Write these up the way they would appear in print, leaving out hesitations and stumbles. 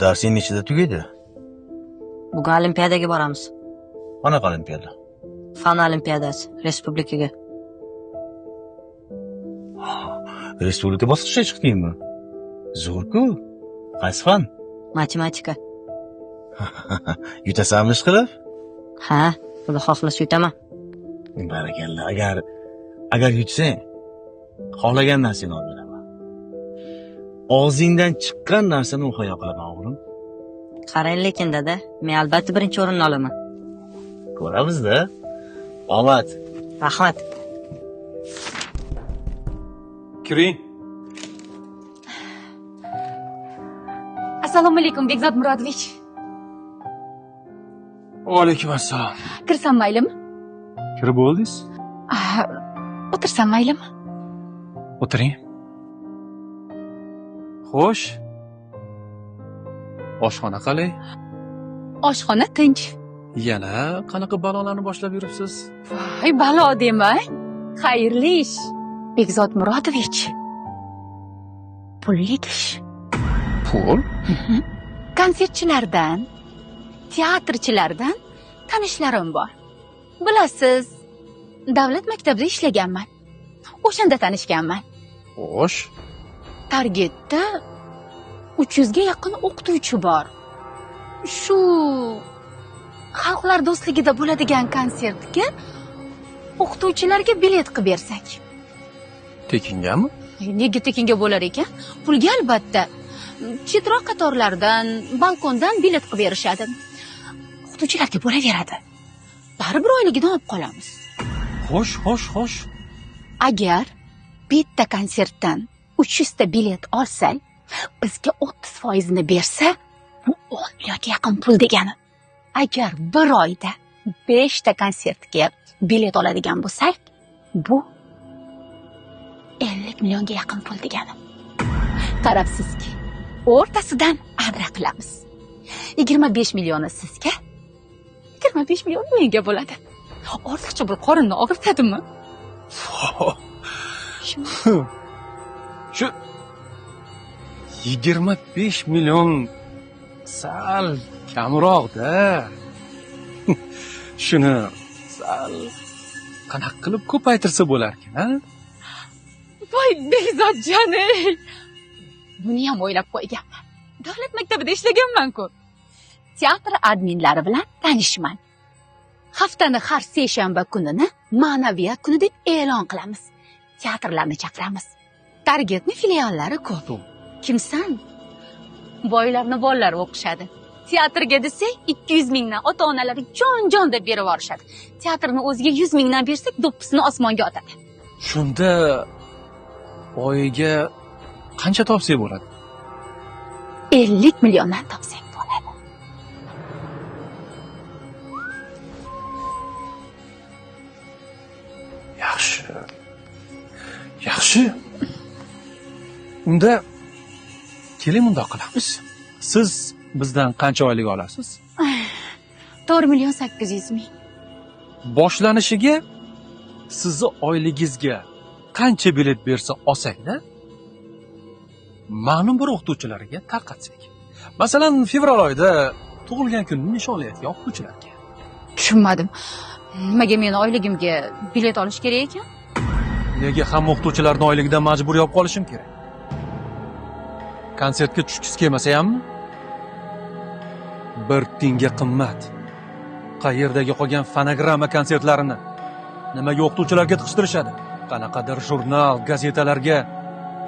Darsing nechida tugaydi? Bugun olimpiadaga boramiz. Qanaqa olimpiada? Fan olimpiadasi, respublikaga. Respublika bosqichiga chiqdingmi? Zo'r-ku. Qaysi fan? Matematika. Yutasanmi ishqilib? Ha, xudo xohlasa yutaman. Barakalla. Agar yutsang, xohlagan narsangni olib beraman. Og'zingdan chiqqan narsani muhayyo qilaman, o'g'lim. Qarang lekin dada, men albatta birinchi o'rinni olaman. Ko'ramiz-da. Omad. Rahmat. Kiring. Assalomu alaykum, Bekzod Murodovich. Va alaykum assalom. Kirsam maylimi? Kirib bo'ldingiz? Ah, o'tirsam maylimi? O'tiring. Xo'sh. Oshxona qalay? Oshxona tinch. Yana qanaqa balolarni boshlab yuribsiz? Voy, balo demang. Xayrli ish. Bekzod Murodovich. Pullik ish. Pul? Konsertchilardan, teatrchilardan tanishlarim bor. Bilasiz, davlat maktabida ishlaganman. O'shanda tanishganman. Xo'sh. Targetda 300 ga yaqin o'qituvchi bor. Shu xalqlar do'stligida bo'ladigan konsertga o'qituvchilarga bilet qilib bersak. Tekingami? Nega tekinga bo'lar ekan? Pulga albatta. Chetroq qatorlardan, balkondan bilet qilib berishadi. O'qituvchilarga bo'laveradi. Baribir oyligidan olib qolamiz. Xo'sh, xo'sh, xo'sh. Agar bitta konsertdan 300 ta bilet olsak, bizga 30%ni bersa, bu 10 millionga yaqin pul degani. Agar bir oyda 5 ta konsertga bilet oladigan bo'lsak, bu 50 millionga yaqin pul degani. Qarabsizki, o'rtasidan avra qilamiz. 25 millioni sizga, 25 millioni menga bo'ladi. Ortiqcha pul qorinni og'ritadimi? Shu 25 million sal kamroq-da. Shuni sal qanaqa qilib ko'paytirsa bo'larkan, a? Voy Bekzodjon, ey! Buni ham o'ylab qo'yganman. Davlat maktabida ishlaganman-ku. Teatr adminlari bilan tanishman. Haftani har seshanba kunini ma'naviyat kuni deb e'lon qilamiz. Teatrlarni chaqiramiz. Targetni filiallari ko'p. Kimsan? Boylarni bolalari o'qishadi. Teatrga desak 200 mingdan ota-onalari jon-jon deb berib yuborishadi. Teatrni o'ziga 100 mingdan bersak, do'ppisini osmonga otadi. Shunda oyiga qancha topsak bo'ladi? 50 milliondan topsak bo'ladi. Yaxshi. Yaxshi. Unda keling bundoq qilamiz. Siz bizdan qancha oylik olasiz? 4 million 800 ming. Boshlanishiga sizni oyligingizga qancha bilet bersa olsak-da, ma'lum bir o'qituvchilarga tarqatsak. Masalan, fevral oyida tug'ilgan kunini nishonlayotgan o'qituvchilarga. Tushunmadim. Nimaga meni oyligimga bilet olish kerak ekan? Nega hamma o'qituvchilarni oyligidan majburiy olib qolishim kerak? Konsertga tushgisi kelmasa hammi? Bir tinga qimmat. Qayerdagi qolgan fonogramma konsertlarini nimaga o'qituvchilarga tiqishtirishadi? Qanaqadir jurnal, gazetalarga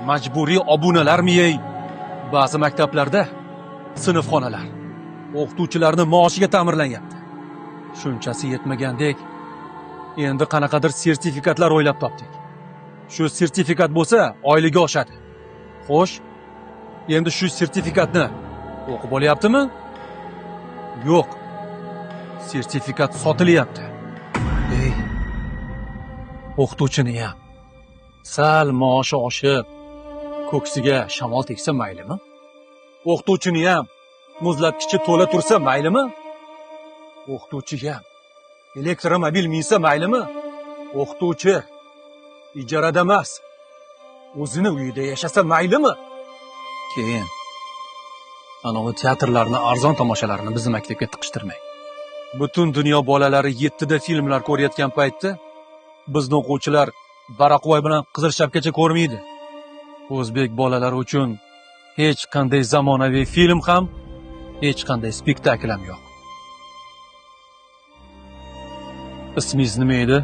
majburiy obunalarmi ey? Ba'zi maktablarda sinfxonalar o'qituvchilarni maoshiga ta'mirlanyapti. Shunchasi yetmagandek, endi qanaqadir sertifikatlar o'ylab topdik. Shu sertifikat bo'lsa, oyligi oshadi. Xo'sh, endi shu sertifikatni o'qib olyaptimi? Yo'q. Sertifikat sotilyapti. Ey, o'qituvchini ham sal maoshi oshib, ko'ksiga shamol tegsa maylimi? O'qituvchini ham muzlatgichi to'la tursa maylimi? O'qituvchiga ham elektromobil minsa maylimi? O'qituvchi ijarada emas, o'zini uyida yashasa maylimi? Keyin Anavi teatrlarni arzon tomoshalarini bizni maktabga tiqishtirmang. Butun dunyo bolalari 7 da filmlar ko'rayotgan paytda bizni o'quvchilar Baraqvoy bilan Qizil shapkacha ko'rmaydi. O'zbek bolalari uchun hech qanday zamonaviy film ham, hech qanday spektakl ham yo'q. Ismingiz nima edi?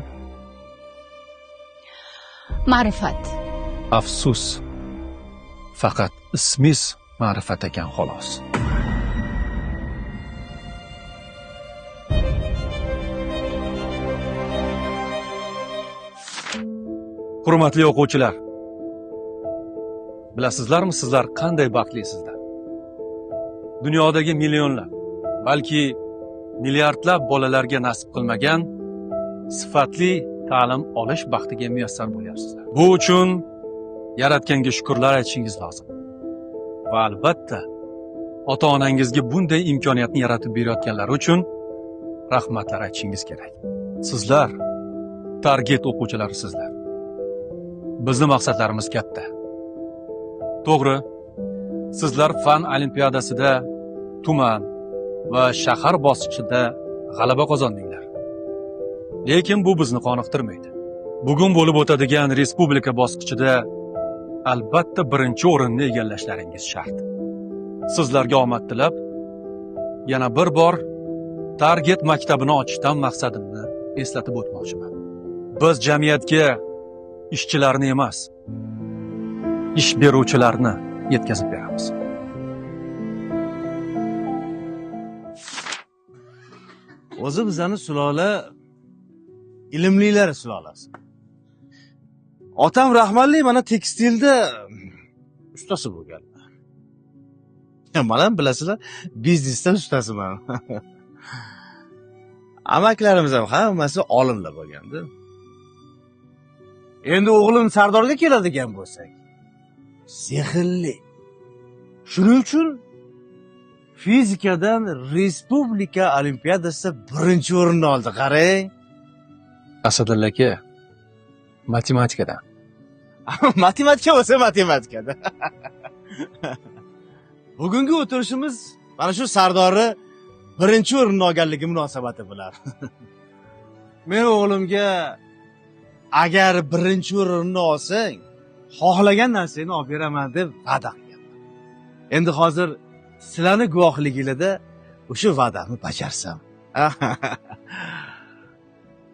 Ma'rifat. Afsus. Faqat ismingiz Ma'rifat ekan xolos. Hurmatli o'quvchilar, bilasizlarmi, sizlar qanday baxtlisizlar? Dunyodagi millionlab, balki milliardlab bolalarga nasib qilmagan sifatli ta'lim olish baxtiga muyassar bo'lyapsizlar. Bu uchun Yaratganga shukrlar aytishingiz lozim. Va albatta, ota-onangizga bunday imkoniyatni yaratib berayotganlari uchun rahmatlar aytishingiz kerak. Sizlar target o'quvchilarisizlar. Bizni maqsadlarimiz katta. To'g'ri, sizlar fan olimpiadasida tuman va shahar bosqichida g'alaba qozondinglar. Lekin bu bizni qoniqtirmaydi. Bugun bo'lib o'tadigan respublika bosqichida albatta birinchi o'rinni egallashlaringiz shart. Sizlarga omad tilab, yana bir bor Target maktabini ochishdan maqsadimni eslatib o'tmoqchiman. Biz jamiyatga ishchilarni emas, ish beruvchilarni yetkazib beramiz. O'zi bizani sulola ilmlilar sulolasi. Otam rahmatli mana tekstilda ustasi bo'lganlar. Mana ham bilasizlar, biznesda ustasiman. Amaklarimiz ham hammasi olimlar bo'lganda. Endi o'g'lim Sardorga keladigan bo'lsak, sehrli. Shuning uchun fizikadan respublika olimpiadasida birinchi o'rinni oldi, qarang. Asadulla aka, matematikadan. Matematika bo'lsa matematikada. Bugungi o'tirishimiz mana shu Sardorni birinchi o'rinni olganligi munosabati bilan. Men o'g'limga agar birinchi o'rinni olsang, xohlagan narsangni olib beraman deb va'da qilganman. Endi hozir sizlarni guvohligingizda o'sha va'damni bajarsam.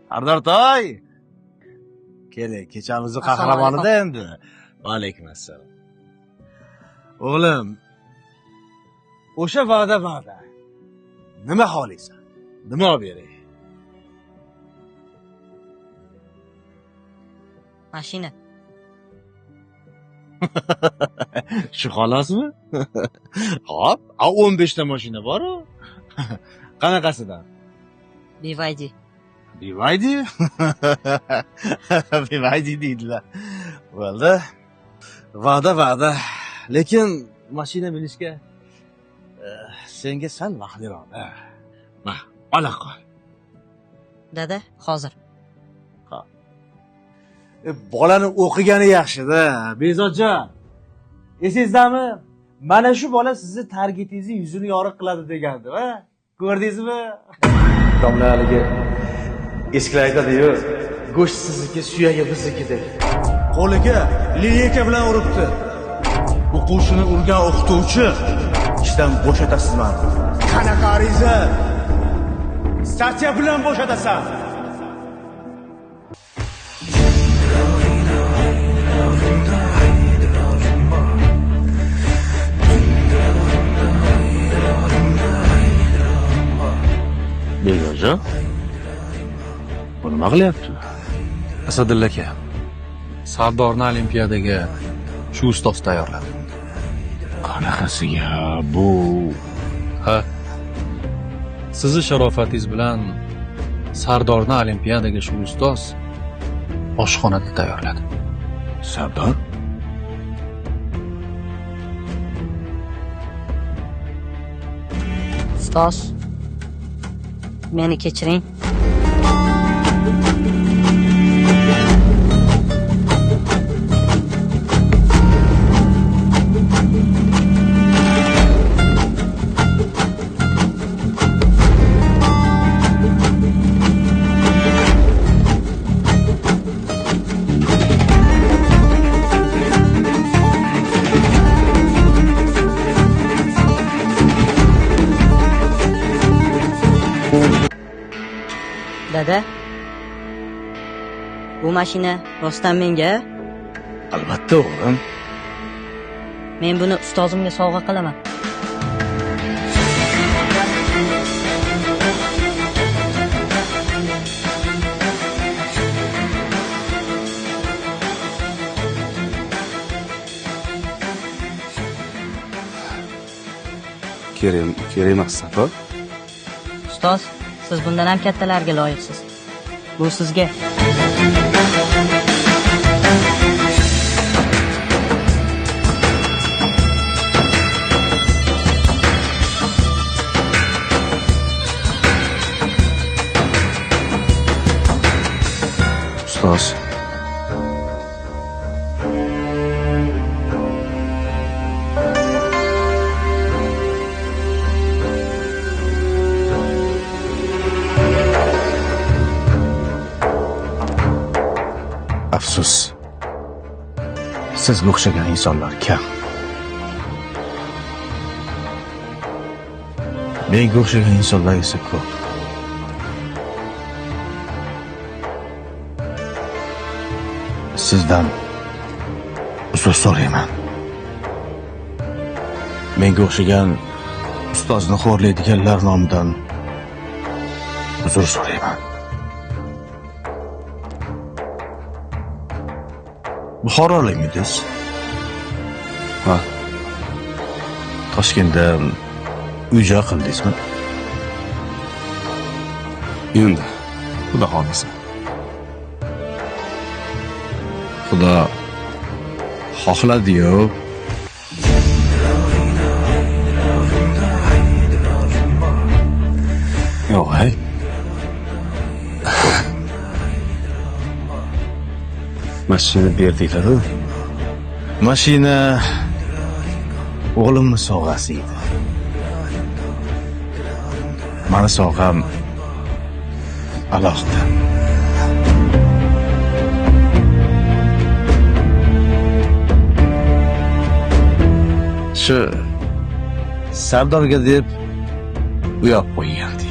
Sardor toy, keling, kechamizni qahramonida endi. Va alaykum assalom. O'g'lim, o'sha va'da va'da. Nima xohlaysan? Nima olib beray? Mashina. Shu xolosmi? Xo'p, a 15 ta mashina bor-u. Qanaqasidan? BYD. BYD? BYD deydilar. Bo'ldi. Va'da va'da. Lekin mashina minishga senga sal vaqtliroq. Ma, ola qol. Dada, hozir. Bolani o'qigani yaxshi-da, Bezodjon. Esingizdami? Mana shu bola sizni targetingizni yuzini yorug' qiladi degandi, ha? Ko'rdingizmi? Domla haligi eskilar aytadi-yu, go'sht sizniki, suyagi bizniki deb. Qo'liga liyeka bilan uribdi. O'quvchini urgan o'qituvchi ishdan bo'shatasizmi? Qanaqa ariza? Statya bilan bo'shatasan. Bezodjon, bu nima qilyapti? Asadulla aka, Sardorni olimpiadaga shu ustoz tayyorladi. Qanaqasiga bu? Ha. Sizni sharofatingiz bilan Sardorni olimpiadaga shu ustoz oshxonada tayyorladi. Sardor? Ustoz, meni kechiring. Dada, bu mashina rostdan menga? Albatta, o'g'lim. Men buni ustozimga sovg'a qilaman. Kerak emas, Sardor. Ustoz, siz bundan ham kattalarga loyiqsiz. Bu sizga. Ustoz. Afsus. Sizga o'xshagan insonlar kam. Menga o'xshagan insonlar esa ko'p. Sizdan uzr so'rayman. Menga o'xshagan ustozni xo'rlaydiganlar nomidan uzr so'rayman. Buxorolikmidingiz? Ha. Toshkentda uy-joy qildingizmi? Endi, Xudo xohlasa. Xudo xohladi-yu. Yo'q, hey. Mashina berdinglar-ku. Mashina o'g'limni sovg'asi edi. Mani sovg'am alohida. Shu Sardorga deb uy olib qo'ygandik.